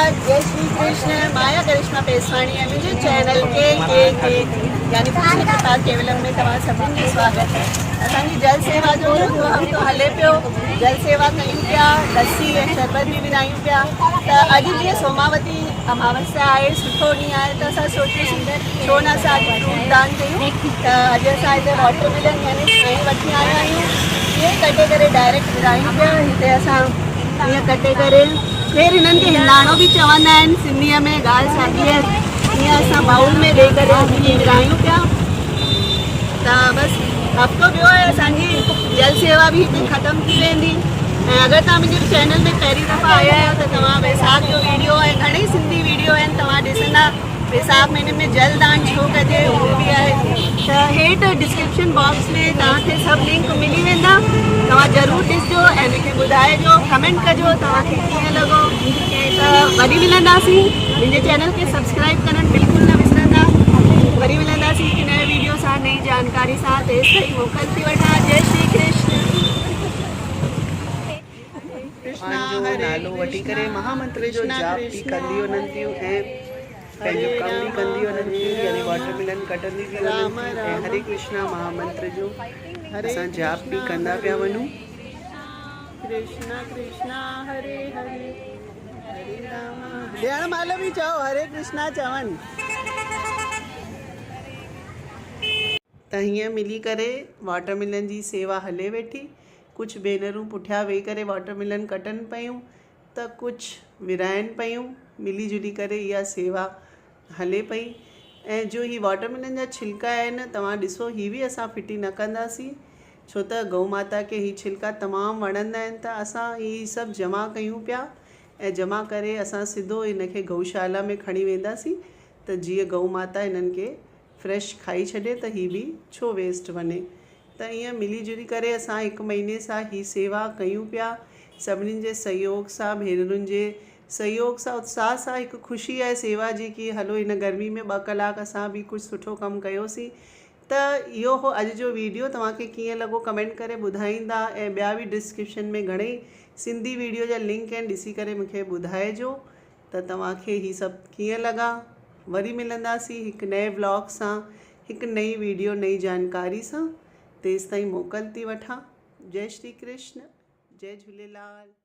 جهوليلال جئي شري ڪرشن مان آهيان ڪرشما پيسواڻي ۽ منهنجي چينل ڪي ڪي ڪي يعني ڪرشن ڪرپا ڪيولم ۾ توهان سڀني جو سواگت آهي. اسان جي جل سيوا جو چوٿون هفتو هلي پيو. جل سيوا ڪيون پيا، لسي ۽ شربت به ورهايون پيا ته اڄ جيئن سوماوتي اماوسيا آهي، سٺو ڏينهن آهي ته اسان سوچيوسين ڇو نه اسان اڄ فروٽ دان ڪيون ته اڄ اسان هتي واٽر ملن يعني ڇانئي وٺي آيا آهيون. اهي ڪٽي ڪري ڊائريڪٽ ورهايون پيا. هتي اسان ائين ڪٽي ڪري ڪير هنن کي هنداڻو به چوندا آهن سنڌيء ۾ ڳالهه ساڳي آهي. ائين اسان بائول ۾ ڏئي ڪري اڄ ائين ورهايون پيا ته بس هفتو ٻيو آهي اسان جي جل سيوا به هتي ختم ٿي ويندي ۽ اگر توهان منهنجي چينل ۾ پهرين دفعا آيا آهيو ته توهان ويساک جو ويڊيو ۽ گهڻي سنڌي ويڊيو آهن توهان ڏسندا ويساک مهيني ۾ جل دان ڇو ڪجي اهو به آهي ته هيٺ ڊسڪرپشن باڪس ۾ توهان کي سڀ لنڪ ملي ويندا توهان ضرور ڏسجو ۽ مون کي ٻڌائجو ڪمينٽ ڪجو توهان کي ڪيئن لڳو ته وري ملنداسين منهنجي چينل کي سبسڪرائب ڪرڻ بلڪل نه وسرندا وري ملنداسين هڪ نئين ويڊيو سان نئين جانڪاري سان تيستائين موڪل ٿي وٺان جي شري ڪرشن. ڀڳوان جو نالو وٺي ڪري مهامنتر جو جاپ به ڪندي وڃن ٿيون ۽ پنهنجو ڪم به ڪندي وڃن ٿيون يعني واٽر ملن ڪٽندي به وڃن ٿيون ۽ هري ڪرشنا مهامنتر جو اسان جاپ به ڪندا پيا وڃون. ڪرشنا ڪرشنا هري هري هري رام. ڏيڻ مهل به چئو هري ڪرشنا چون. ته هيئن ملي ڪري واٽر ملن جي سيوا هلي ويٺي. ڪجهه ڀينرون پٺيان ويهي ڪري واٽر ملن ڪٽن پيون ته ڪجهه ورهائن پيون. ملي جلي ڪري اها سيوا هلي پئي ۽ جو هي واٽر ملن جا ڇلڪا آهن توهان ڏسو هي به اسان ڦٽي نه ڪنداسين ڇو ته گئو ماتا کي هي ڇلڪا تمام وڻندا آهن ته اسان هي سڀ جمع ڪيون پيا ۽ جمع ڪري اسان سڌو هن کي گئوشالا ۾ کڻي وينداسين ته جيئن گئو ماتا هنن کي فريش کائي ڇڏي ته هي به ڇو ويسٽ وڃي ته ائين ملي جلي ڪري اسان هڪ مهيني سان هي سيوا ڪيون پيا سڀني جي سهيوگ سان ڀينرن جي سهيوگ سان اتساهه سان هڪ خوشي آهي سيوا جي ڪي هلو هن گرمي ۾ ٻه ڪلاڪ اسان به ڪجهه سٺو ڪم ڪيوسين ته اهو هو اڄ جو ويڊيو توهان کي ڪيئن لڳو ڪمينٽ ڪري ٻڌائيندا ۽ ٻيا به ڊسڪرپشن ۾ گهڻئي سنڌي ويڊيو جا لنڪ آهن ڏسي ڪري مون کي ٻڌائجو ته توهان کي هي سڀ ڪيئن لڳا. وري ملنداسين هڪ نئين ولاگ سان هڪ نئين ويڊيو نئين جانڪاري سان تيستائين موڪل ٿي وٺان جئي شري ڪرشن جئي جهوليلال.